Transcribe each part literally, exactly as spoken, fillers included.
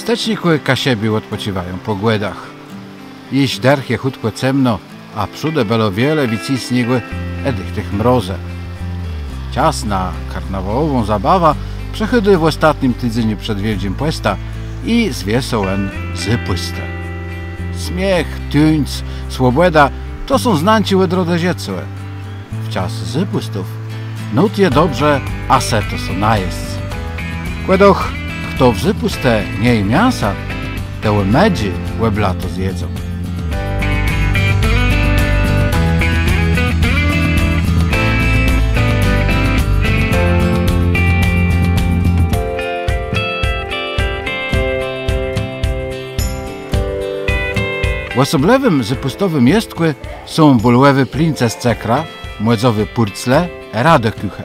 Tec nié Kaszëbi òdpòcziwają pò Gòdach. Jesz dërch je chùtkò cemno, a przódë bëło wiele wicy sniegù, ë dëcht tëch mrozów. Czas na karnawałową zabawã przëchôdô w òstatnym tidzeniu przed Wiôldżim Pòstã i zwie sã òn Zôpùstë. Smiéch, tuńc, swòbòda to są znanczi òdrodë żëcô. W czas zôpùstów nót je dobrze, a sëto sã najesc. Kò doch, chto w zôpùstë nie jé miãsa, te ò mëdżi òb lato zjedzą. Òsoblëwim zôpùstowim jestkù są bùlwòwé plińce z cëkrã, młodzowé pùrcle, radekùche.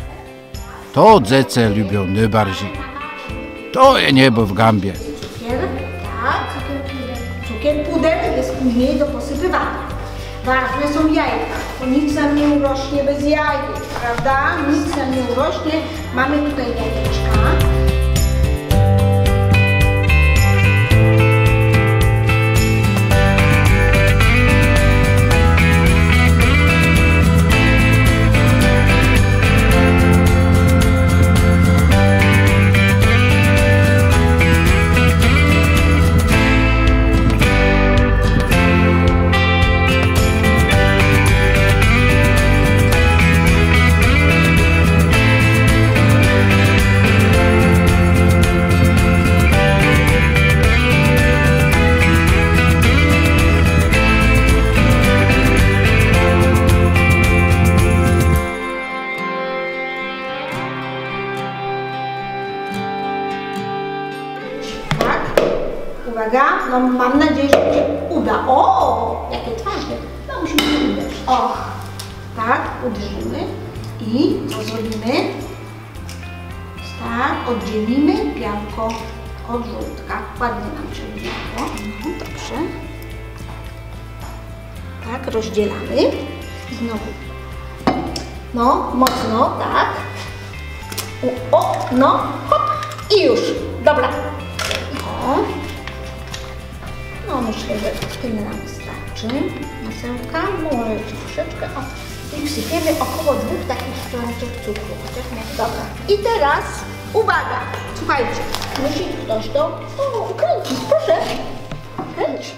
To dzecë lubią nôbarżi. To je niebò w gãbie. Cukier, tak, cukier puder. Cukier puder jest później do posypywania. Ważne są jajka, bo nic nam nie urośnie bez jajek, prawda? Nic nam nie urośnie. Mamy tutaj jajeczka. Tak, uwaga, no mam nadzieję, że mi się uda. O, jakie twarde. No, musimy to uderzyć. O, tak, uderzymy i co zrobimy? Tak, oddzielimy białko od żółtka. Ładnie nam się białko. No, dobrze. Tak, rozdzielamy. I znowu. No, mocno, tak. U, o, no, hop. I już. Dobra. O. No, myślę, że tyle nam wystarczy. Masełka, może jeszcze troszeczkę. O. I wsypiemy około dwóch takich szklaneczek cukru. Chociaż może, dobra. I teraz, uwaga, słuchajcie, musi ktoś to, o, ukręcić, proszę. Kręć.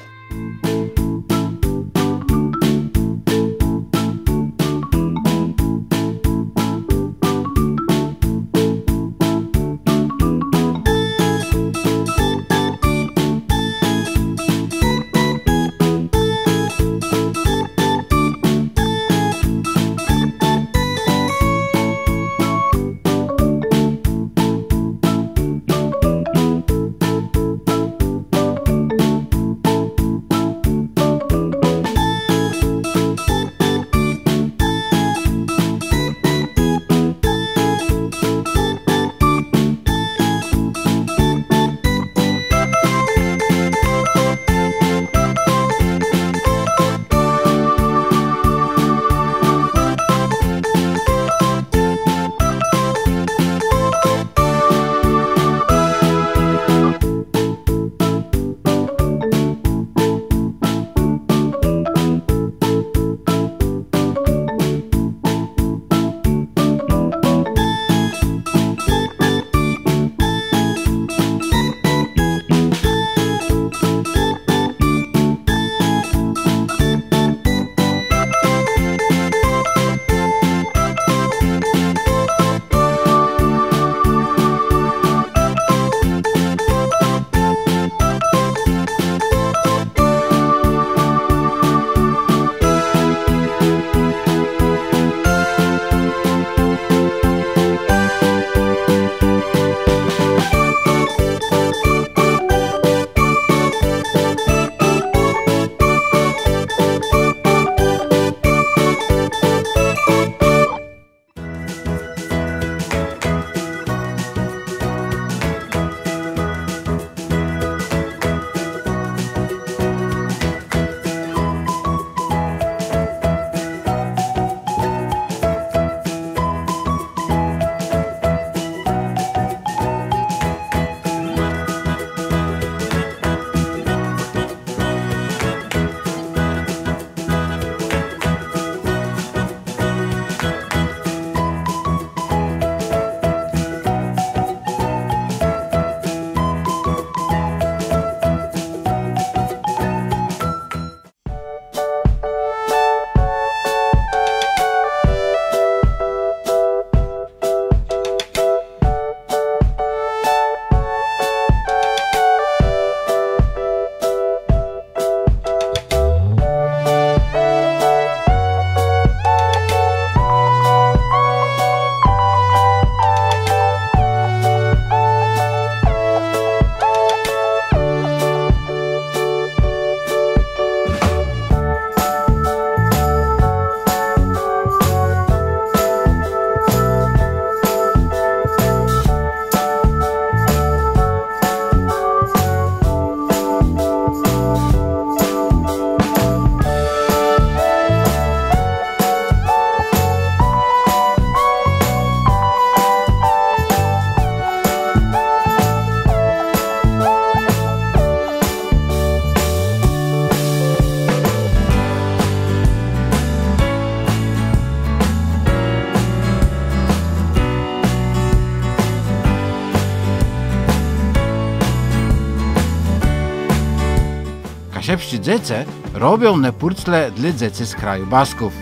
Dzecë robią ne pùrcle dlô dzecy z kraju Basków.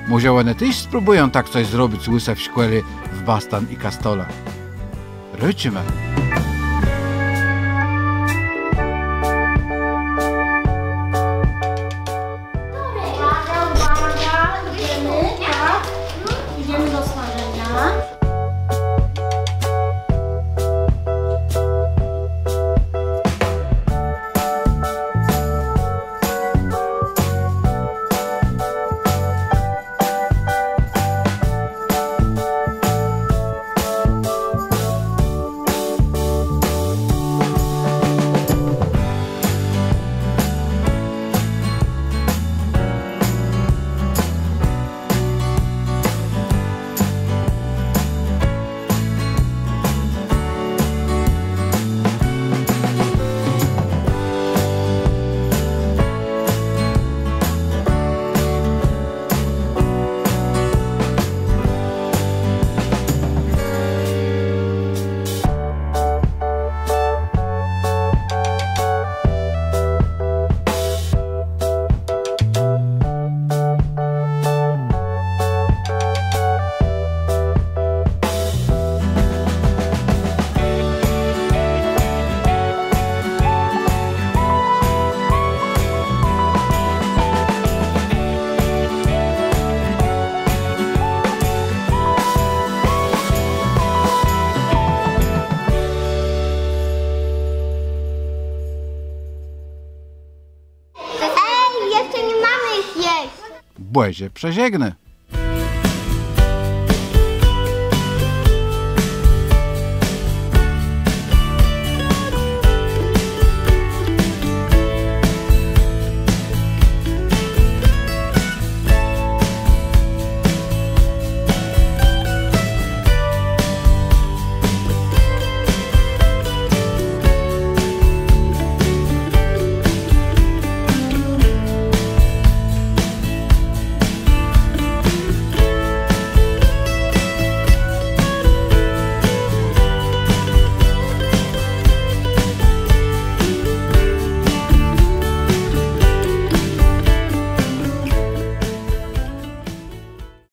Mòże òne téż spróbùją tak cos zrobic ù se w szkòle w Bastan i Castola. Rôczimë. Uwaga, uwaga, idziemy, tak? Idziemy do smażenia. Ej, jeszcze nie mamy ich jeść. Bòże przeżegnë.